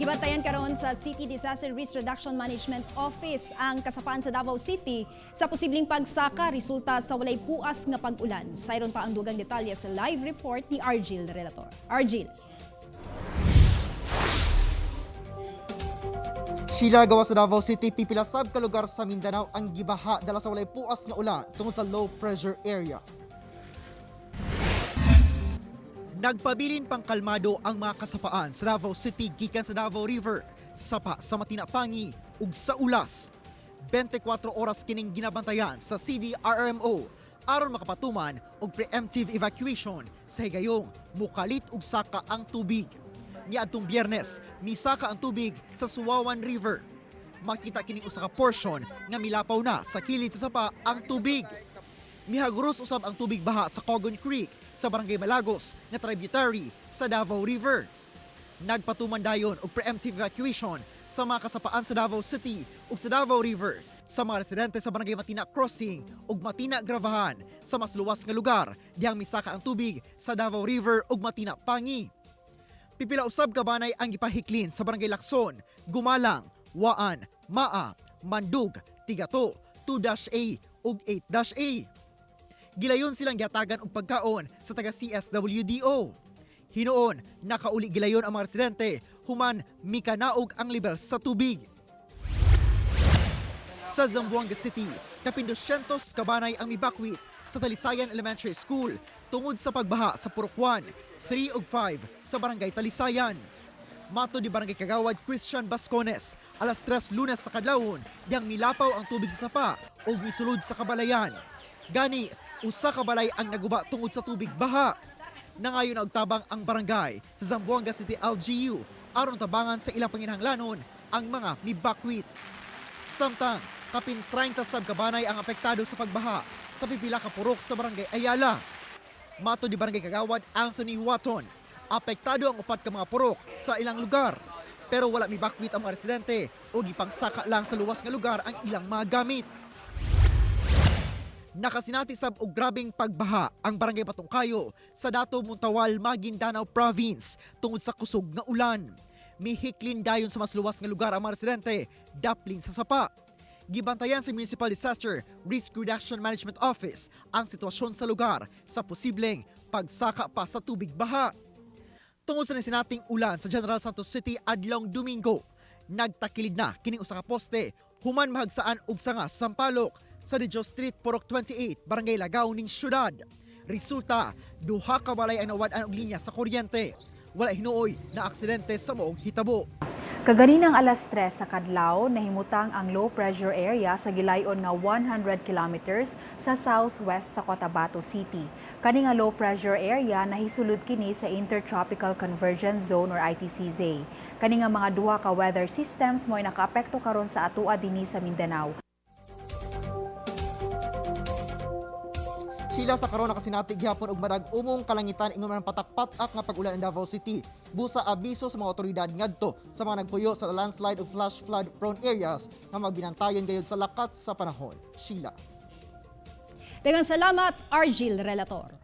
Gibantayan karon sa City Disaster Risk Reduction Management Office ang kasapaan sa Davao City sa posibleng pagsaka resulta sa walay puas nga pag-ulan. Sayron pa ang dugang detalye sa live report ni Argil Relator. Argil. Sheila, gawa sa Davao City, pipila sab ka lugar sa Mindanao ang gibaha dala sa walay puas nga ulan tungod sa low pressure area. Nagpabilin pang kalmado ang mga kasapaan sa Davao City gikan sa Davao River, sapa sa Matinapangi ug sa Ulas. 24 oras kining ginabantayan sa CDRRMO aron makapatuman og preemptive evacuation sa higayong mukalit og saka ang tubig. Niadtong Biyernes, misaka ang tubig sa Suwawan River. Makita kining usa ka portion nga milapaw na sa kilid sa sapa ang tubig. Mihaguros usab ang tubig baha sa Cogon Creek sa Barangay Malagos nga tributary sa Davao River. Nagpatuman dayon og preemptive evacuation sa mga kasapaan sa Davao City ug sa Davao River sa mga residente sa Barangay Matina Crossing ug Matina Gravahan sa mas luwas nga lugar dihang misaka ang tubig sa Davao River ug Matina Pangi. Pipila usab ka banay ang gipahiklin sa Barangay Lacson, Gumalang, Waan, Maa, Mandug, Tigato, 2-A ug 8-A. Gilayon silang gihatagan og pagkaon sa taga CSWDO. Hinuon, nakauli gilayon ang mga residente human mikanaog ang level sa tubig. Sa Zamboanga City, kapin 200 kabanay ang mibakwit sa Talisayan Elementary School tungod sa pagbaha sa Purok 1, 3 ug 5 sa Barangay Talisayan. Mato di Barangay Kagawad Christian Bascones, alas 3 Lunes sa kadlawon, diyang milapaw ang tubig sa sapa ug misulod sa kabalayan. Gani, usa ka balay ang naguba tungod sa tubig baha. Nangayon og tabang ang barangay sa Zamboanga City LGU aron tabangan sa ilang panginahanglanon ang mga mibakwit. Samtang, kapin 30 sab kabanay ang apektado sa pagbaha sa pipila ka purok sa Barangay Ayala. Mato di Barangay Kagawad Anthony Watton, apektado ang upat ka mga purok sa ilang lugar. Pero wala mibakwit ang mga residente o gipangsaka lang sa luwas nga lugar ang ilang mga gamit. Nakasinati sab og grabeng pagbaha ang Barangay Patungkayo sa Dato Montawal, Maguindanao Province tungod sa kusog nga ulan. Mihiklin dayon sa mas luwas nga lugar ang mga residente, daplin sa sapa. Gibantayan sa Municipal Disaster Risk Reduction Management Office ang sitwasyon sa lugar sa posibleng pagsaka pa sa tubig baha. Tungod sa nasinating ulan sa General Santos City adlong Domingo, nagtakilid na kining usa ka poste human mahagsaan og sanga sampalok sa De Dios Street, Purok 28, Barangay Lagaw ning syudad. Resulta, duha ka balay ang nawad-an og linya sa kuryente. Wala hinuoy na aksidente sa moong hitabo. Kaganinang alas 3 sa kadlaw, nahimutang ang low pressure area sa gilayon nga 100 kilometers sa southwest sa Cotabato City. Kani nga low pressure area nahisulod kini sa Intertropical Convergence Zone or ITCZ. Kani nga mga duha ka weather systems mo'y nakaapekto karon sa atoa dinhi sa Mindanao. Sheila, sa karon nakasinati gihapon og madag-umong kalangitan ingon man patak-patak nga pag-ulan ang Davao City. Busa abiso sa mga otoridad ngadto sa mga nagpuyo sa landslide o flash flood prone areas nga magbinantayon gayud sa lakat sa panahon. Sheila. Daghang salamat, Argil Relator.